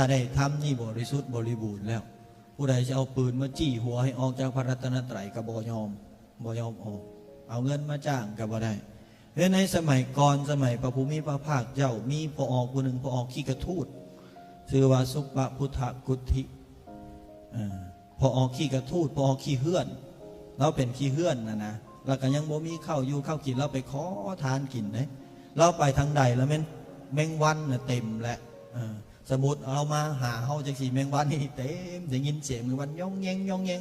ຖ້າໄດ້ທຳນີ້ບໍລິສຸດບໍລິບູນແລ້ວ ຜູ້ໃດຊິເອົາປືນມາຈີ້ຫົວໃຫ້ອອກຈາກພະລັດຕະນະໄຕກໍບໍ່ຍອມ ບໍ່ຍອມອອກ ເອົາເງິນມາຈ້າງກໍບໍ່ໄດ້. ເພາະໃນສະໄໝກ່ອນ ສະໄໝພະຜູ້ມີພະພາກເຈົ້າ ມີພໍ່ອອກຜູ້ໜຶ່ງ ພໍ່ອອກຂີ້ກະທູດ ຊື່ວ່າສຸປະພຸດທະກຸດທິ ເອີ ພໍ່ອອກຂີ້ກະທູດ ພໍ່ອອກຂີ້ເຮືອນ ລາວເປັນຂີ້ເຮືອນນະນະ ແລ້ວກໍຍັງບໍ່ມີເຂົ້າຢູ່ເຂົ້າກິນ ລາວໄປຂໍທານກິນເດ້ ລາວໄປທາງໃດລະແມ່ນແມງວັນນະເຕັມແຫຼະ ເອີ ສະມຸດລາວມາຫາເຮົາຈັ່ງຊີ້ ແມງວັນນີ້ເຕັມ ໄດ້ຍິນສຽງແມງວັນຍ້ອງແຍ້ງ ຍ້ອງແຍ້ງ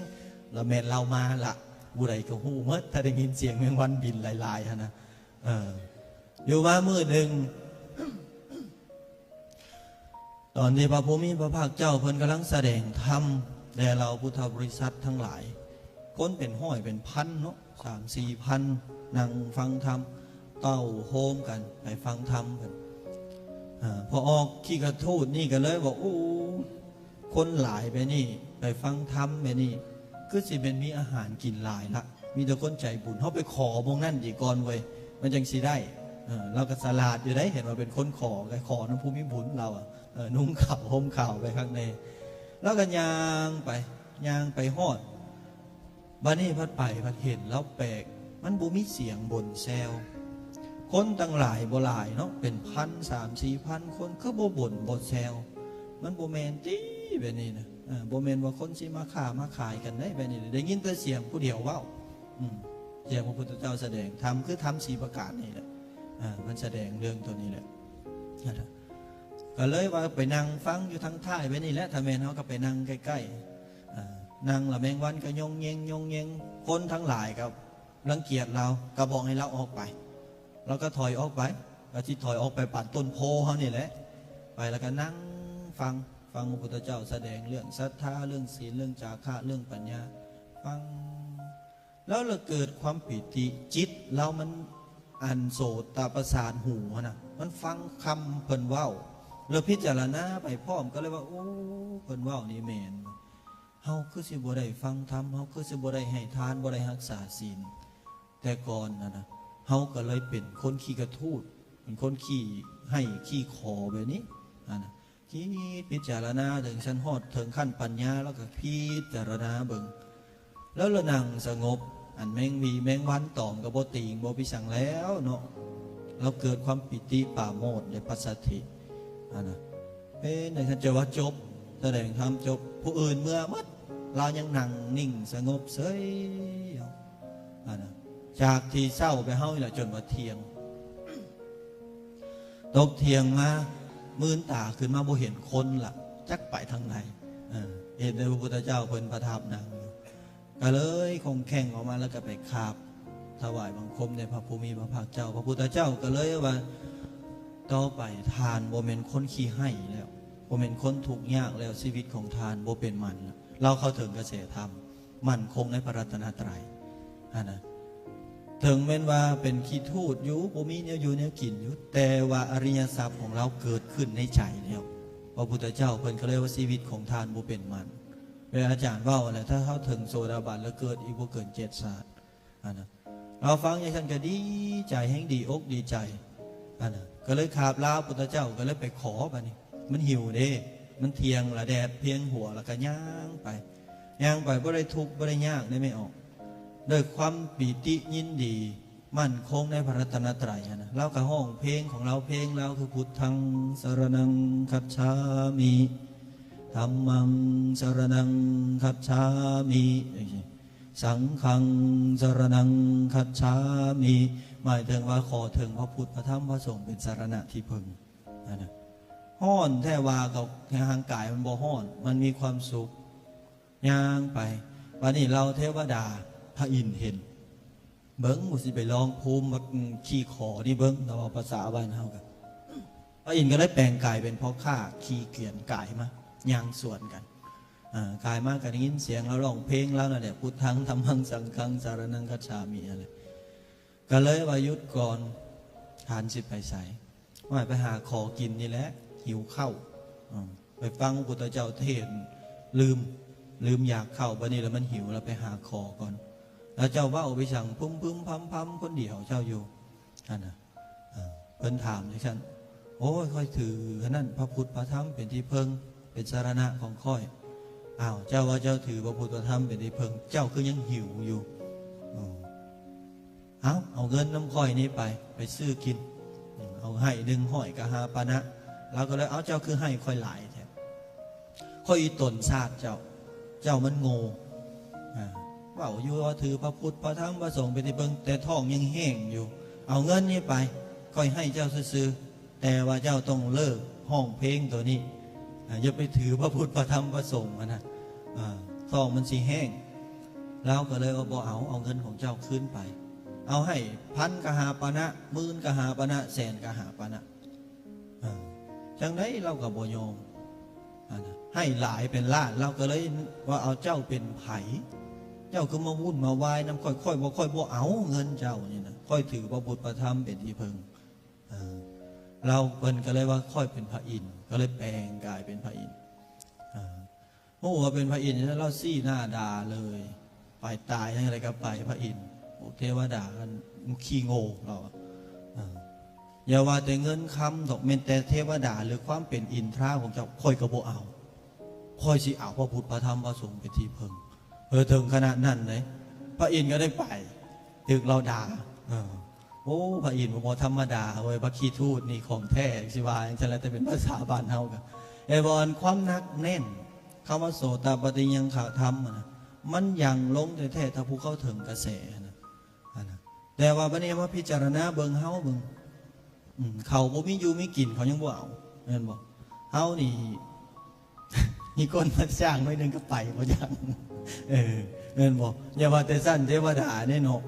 ລະແມ່ນລາວມາລະ ຜູ້ໃດກໍຮູ້ໝົດ ຖ້າໄດ້ຍິນສຽງແມງວັນບິນຫຼາຍໆຫັ້ນນະ ເອີ ຢູ່ມາມື້ໜຶ່ງ ຕອນທີ່ພະຜູ້ມີພະພາກເຈົ້າເພິ່ນກຳລັງສະແດງທຳແດ່ເຫຼົ່າພຸດທະບໍລິສັດທັງຫຼາຍ ຄົນເປັນຮ້ອຍເປັນພັນເນາະ ສາມສີ່ພັນ ນັ່ງຟັງທຳ ເຕົ້າໂຮມກັນໄປຟັງທຳເພິ່ນ ອາ ພໍ່ອອກຂີ້ກະທູດນີ້ກໍເລີຍວ່າ ໂອ້ ຄົນຫຼາຍແບບນີ້ ໄປຟັງທຳແບບນີ້ ຄືຊິແມ່ນມີອາຫານກິນຫຼາຍລະ ມີແຕ່ຄົນໃຈບຸນ ເຮົາໄປຂໍໝ່ອງນັ້ນດີກ່ອນເວີຍ ມັນຈັ່ງຊິໄດ້ ເອີ ລາວກໍສະຫຼາດຢູ່ເດ້ ເຫັນວ່າເປັນຄົນຂໍ ກໍຂໍນຳຜູ້ມີບຸນລາວອະ ເອີ ນຸ່ງຂາວຫົ່ມຂາວໄປຄັກແນ່ ລາວກໍຍ່າງໄປ ຍ່າງໄປຮອດ ບາດນີ້ພັດໄປພັດເຫັນລາວແປກ ມັນບໍ່ມີສຽງບົ່ນແຊວ ຄົນຕັ້ງຫຼາຍບໍ່ຫຼາຍເນາະ ເປັນພັນ ສາມສີ່ພັນຄົນ ຄືບໍ່ບົ່ນບໍ່ແຊວ ມັນບໍ່ແມ່ນຕິ ແບບນີ້ນະ ເອີ ບໍ່ແມ່ນວ່າຄົນຊິມາຄ້າມາຂາຍກັນໄດ໋ ແບບນີ້ ໄດ້ຍິນແຕ່ສຽງຜູ້ດຽວເວົ້າ ອືມ ສຽງພະພຸດທະເຈົ້າສະແດງທຳ ຄືທຳສີ່ປະການນີ້ແຫຼະ ເອີ ເພິ່ນສະແດງເລື່ອງໂຕນີ້ແຫຼະ ກໍເລີຍວ່າໄປນັ່ງຟັງຢູ່ທາງທ້າຍແບບນີ້ແຫຼະ ຖ້າແມ່ນເຮົາກໍໄປນັ່ງໃກ້ໆ ເອີ ນັ່ງລະແມງວັນກໍຍ້ອງແຍ້ງ ຍ້ອງແຍ້ງ ຄົນທັງຫຼາຍກໍລັງກຽດລາວ ກໍບອກໃຫ້ລາວອອກໄປ ລາວກໍຖອຍອອກໄປ ກໍຊິຖອຍອອກໄປປານຕົ້ນໂພເຮົານີ້ແຫຼະ ໄປແລ້ວກໍນັ່ງຟັງ ຟັງພະພຸດທະເຈົ້າສະແດງເລື່ອງສັດທາ ເລື່ອງສິນ ເລື່ອງຈາຄະ ເລື່ອງປັນຍາ ຟັງ ແລ້ວລະເກີດຄວາມປີຕິ ຈິດລາວມັນ ອັນໂສຕະປະສາດຫູຫັ້ນນະ ມັນຟັງຄຳເພິ່ນເວົ້າ ແລ້ວພິຈາລະນາໄປພ້ອມ ກໍເລີຍວ່າ ໂອ້ ເພິ່ນເວົ້ານີ້ແມ່ນ ເຮົາຄືຊິບໍ່ໄດ້ຟັງທຳ ເຮົາຄືຊິບໍ່ໄດ້ໃຫ້ທານ ບໍ່ໄດ້ຮັກສາສິນ ແຕ່ກ່ອນຫັ້ນນະ ເຮົາກໍເລີຍເປັນຄົນຂີ້ກະທູດ ເປັນຄົນຂີ້ໄຫ້ຂີ້ຂໍແບບນີ້ຫັ້ນນະ ຄິດພິຈາລະນາເຖິງຊັ້ນຮອດເຖິງຂັ້ນປັນຍາ ແລ້ວກໍພິຈາລະນາເບິ່ງ ແລ້ວລະນັ່ງສະຫງົບ ອັນແມງຫວີແມງວັນຕອມກໍບໍ່ຕີງບໍ່ພິສັງແລ້ວເນາະ ລາວເກີດຄວາມປີຕິປາໂມດ ແລະ ປັດສະທິຫັ້ນນະ ເປັນຈັ່ງຊັ້ນ ຈະວ່າຈົບ ສະແດງທຳຈົບ ຜູ້ອື່ນເມືອໝົດ ລາວຍັງນັ່ງນິ່ງສະຫງົບເສີຍ ອັນນະ ຈາກທີ່ເຊົ້າໄປເຮົານີ້ລະ ຈົນວ່າທ່ຽງ ຕົກທ່ຽງມາ ມື່ນຕາຂຶ້ນມາບໍ່ເຫັນຄົນລະ ຈັກໄປທາງໃດ ເອີ ເຫັນແຕ່ພະພຸດທະເຈົ້າເພິ່ນປະທັບນັ່ງຢູ່ ກໍເລີຍຄົງແຂ້ງອອກມາ ແລ້ວກໍໄປຂາບຖວາຍບັງຄົມແດ່ພະຜູ້ມີພະພາກເຈົ້າ ພະພຸດທະເຈົ້າກໍເລີຍວ່າ ຕໍ່ໄປທ່ານບໍ່ແມ່ນຄົນຂີ້ໄຫ້ແລ້ວ ບໍ່ແມ່ນຄົນທຸກຍາກແລ້ວ ຊີວິດຂອງທ່ານບໍ່ເປັນມັນລະ ລາວເຂົ້າເຖິງກະແສທຳ ໝັ້ນຄົງໃນພະລັດຕະນະໄຕຫັ້ນນະ ເຖິງແມ່ນວ່າເປັນຂີ້ທູດຢູ່ ບໍ່ມີແນວຢູ່ແນວກິນຢູ່ ແຕ່ວ່າອະລິຍະຊັບຂອງລາວເກີດຂຶ້ນໃນໃຈແລ້ວ ພະພຸດທະເຈົ້າເພິ່ນກໍເລີຍວ່າ ຊີວິດຂອງທ່ານບໍ່ເປັນມັນ ແມ່ນອາຈານເວົ້າຫັ້ນແຫຼະ ຖ້າເຮົາເຖິງໂສດາບັນແລ້ວເກີດອີກບໍ່ເກີນເຈັດຊາດຫັ້ນນະ ລາວຟັງຈັ່ງຊັ້ນກໍດີໃຈ ແຮ່ງດີອົກດີໃຈຫັ້ນນະ ກໍເລີຍຂາບລາພຸດທະເຈົ້າ ກໍເລີຍໄປຂໍບາດນີ້ ມັນຫິວເດ້ ມັນທ່ຽງລະ ແດດພຽງຫົວ ແລ້ວກໍຍ່າງໄປ ຍ່າງໄປບໍ່ໄດ້ທຸກບໍ່ໄດ້ຍາກເດ້ແມ່ອອກ ດ້ວຍຄວາມປີຕິຍິນດີໝັ້ນຄົງໃນພະລັດຕະນະໄຕຫັ້ນນະ ລາວກໍຮ້ອງເພງຂອງລາວ ເພງລາວຄື ພຸດທັງສະຣະນັງຄັດສາມິ ທຳມັງສະຣະນັງຄັດສາມິ ສັງຄັງສະຣະນັງຄັດສາມິ ໝາຍເຖິງວ່າຂໍເຖິງພະພຸດ ພະທຳ ພະສົງເປັນສະຣະນະທີ່ເພິ່ງຫັ້ນນະ ຮ້ອນແທ້ວ່າກໍຮ່າງກາຍມັນບໍ່ຮ້ອນ ມັນມີຄວາມສຸກ ຍ່າງໄປ ບາດນີ້ເຫຼົ່າເທວະດາ ພະອິນເຫັນ ເບິ່ງ ກູຊິໄປລອງພູມບັກຂີ້ຂໍນີ້ເບິ່ງ ລາວເວົ້າພາສາບ້ານເຮົາກະ ພະອິນກໍເລີຍແປງກາຍເປັນພໍ່ຄ້າຂີ້ກຽນກາຍມາ ຍ່າງສວນກັນ ອາ ກາຍມາກໍໄດ້ຍິນສຽງລາວຮ້ອງເພງລາວນັ້ນແຫຼະ ພຸດທັງ ທຳມັງ ສັງຄັງ ສາຣະນັງ ຄັດສາມິ ນັ້ນແຫຼະ ກໍເລີຍວ່າ ຢຸດກ່ອນ ທ່ານຊິໄປໃສ? ວ່າ ໄປຫາຂໍກິນນີ້ແຫຼະ ຫິວເຂົ້າ ອາ ໄປຟັງພຸດທະເຈົ້າເທດ ລືມ ລືມຢາກເຂົ້າ ບາດນີ້ລະມັນຫິວ ລະໄປຫາຂໍກ່ອນ ລະເຈົ້າເວົ້າໄປສັງ ພຶ້ມໆ ພຳໆ ຄົນດຽວເຈົ້າຢູ່ຫັ້ນນະ ເອີ ເພິ່ນຖາມຈັ່ງຊັ້ນ ໂອ້ຍ ຂ້ອຍຖືອັນນັ້ນ ພະພຸດພະທຳເປັນທີ່ເພິ່ງ ເປັນສາລະນະຂອງຂ້ອຍ. ອ້າວ ເຈົ້າວ່າເຈົ້າຖືພະພຸດພະທຳເປັນທີ່ເພິ່ງ ເຈົ້າຄືຍັງຫິວຢູ່? ເອົາ ເອົາເງິນນຳຂ້ອຍນີ້ໄປ ໄປຊື້ກິນ. ເອົາໃຫ້ໜຶ່ງຮ້ອຍກະຫາປານະ. ລາວກໍເລີຍ ເອົາ ເຈົ້າຄືໃຫ້ຂ້ອຍຫຼາຍແທ້? ຂ້ອຍອີ່ຕົນຊາດເຈົ້າ ເຈົ້າມັນໂງ່. ເວົ້າຢູ່ວ່າຖືພະພຸດພະທຳພະສົງເປັນທີ່ເພິ່ງ ແຕ່ທ້ອງຍັງແຫ້ງຢູ່. ເອົາເງິນນີ້ໄປ ຂ້ອຍໃຫ້ເຈົ້າຊື່ໆ ແຕ່ວ່າເຈົ້າຕ້ອງເລີກຮ້ອງເພງໂຕນີ້. ຢ່າໄປຖືພະພຸດພະທຳພະສົງຫັ້ນນະ ທ້ອງມັນຊິແຫ້ງ. ລາວກໍເລີຍວ່າ ບໍ່ເອົາ ເອົາເງິນຂອງເຈົ້າຄືນໄປ. ເອົາໃຫ້ພັນກະຫາປານະ ໝື່ນກະຫາປານະ ແສນກະຫາປານະ. ຈັ່ງໃດລາວກໍບໍ່ຍອມ. ໃຫ້ຫຼາຍເປັນລ້ານ. ລາວກໍເລີຍວ່າ ເອົາ ເຈົ້າເປັນໃຜ? ເຈົ້າຄືມາວຸ່ນມາວາຍນຳຂ້ອຍ? ຂ້ອຍບໍ່ ຂ້ອຍບໍ່ເອົາເງິນເຈົ້ານີ້ນະ ຂ້ອຍຖືພະພຸດພະທຳເປັນທີ່ເພິ່ງ. ລາວ ເພິ່ນກໍເລີຍວ່າ ຂ້ອຍເປັນພະອິນ. ກໍເລີຍແປງກາຍເປັນພະອິນ. ຮູ້ວ່າເປັນພະອິນ ລາວຊີ້ໜ້າດ່າເລີຍ. ໄປຕາຍຈັ່ງໃດກໍໄປ ພະອິນ ພວກເທວະດາຂີ້ໂງ່ ລາວວ່າ. ຢ່າວ່າແຕ່ເງິນຄຳດອກ ແມ່ນແຕ່ເທວະດາ ຫຼື ຄວາມເປັນອິນທາຂອງເຈົ້າ ຂ້ອຍກໍບໍ່ເອົາ. ຂ້ອຍຊິເອົາພະພຸດພະທຳພະສົງເປັນທີ່ເພິ່ງ. ເອີ ເຖິງຂະໜາດນັ້ນເດ້ ພະອິນກໍໄດ້ໄປ ຖືກລາວດ່າ. ໂອ້ ພະອິນບໍ່ທຳມະດາເວີຍ ພະຂີ້ທູດນີ້ຂອງແທ້ ຊິວ່າຈັ່ງຊັ້ນແຫຼະ. ແຕ່ເປັນພາສາບ້ານເຮົາກໍ ແຕ່ວ່າອັນຄວາມໜັກແໜ້ນ ຄຳວ່າໂສຕະປະຕິຍັງຄະທຳຫັ້ນນະ ມັນຍັງລົງແທ້ໆ ຖ້າຜູ້ເຂົ້າເຖິງກະແສຫັ້ນນະ. ແຕ່ວ່າບັດນີ້ມາພິຈາລະນາເບິ່ງເຮົາເບິ່ງ ເຂົາບໍ່ມີຢູ່ມີກິນ ເຂົາຍັງບໍ່ເອົາ ແມ່ນບໍ່? ເຮົານີ້ ມີຄົນມາຈ້າງໜ້ອຍໜຶ່ງກໍໄປບໍ່ຍັງ. ເອີ ແມ່ນບໍ່? ຢ່າວ່າແຕ່ຊັ້ນ ເທວະດາເດ້ເນາະ.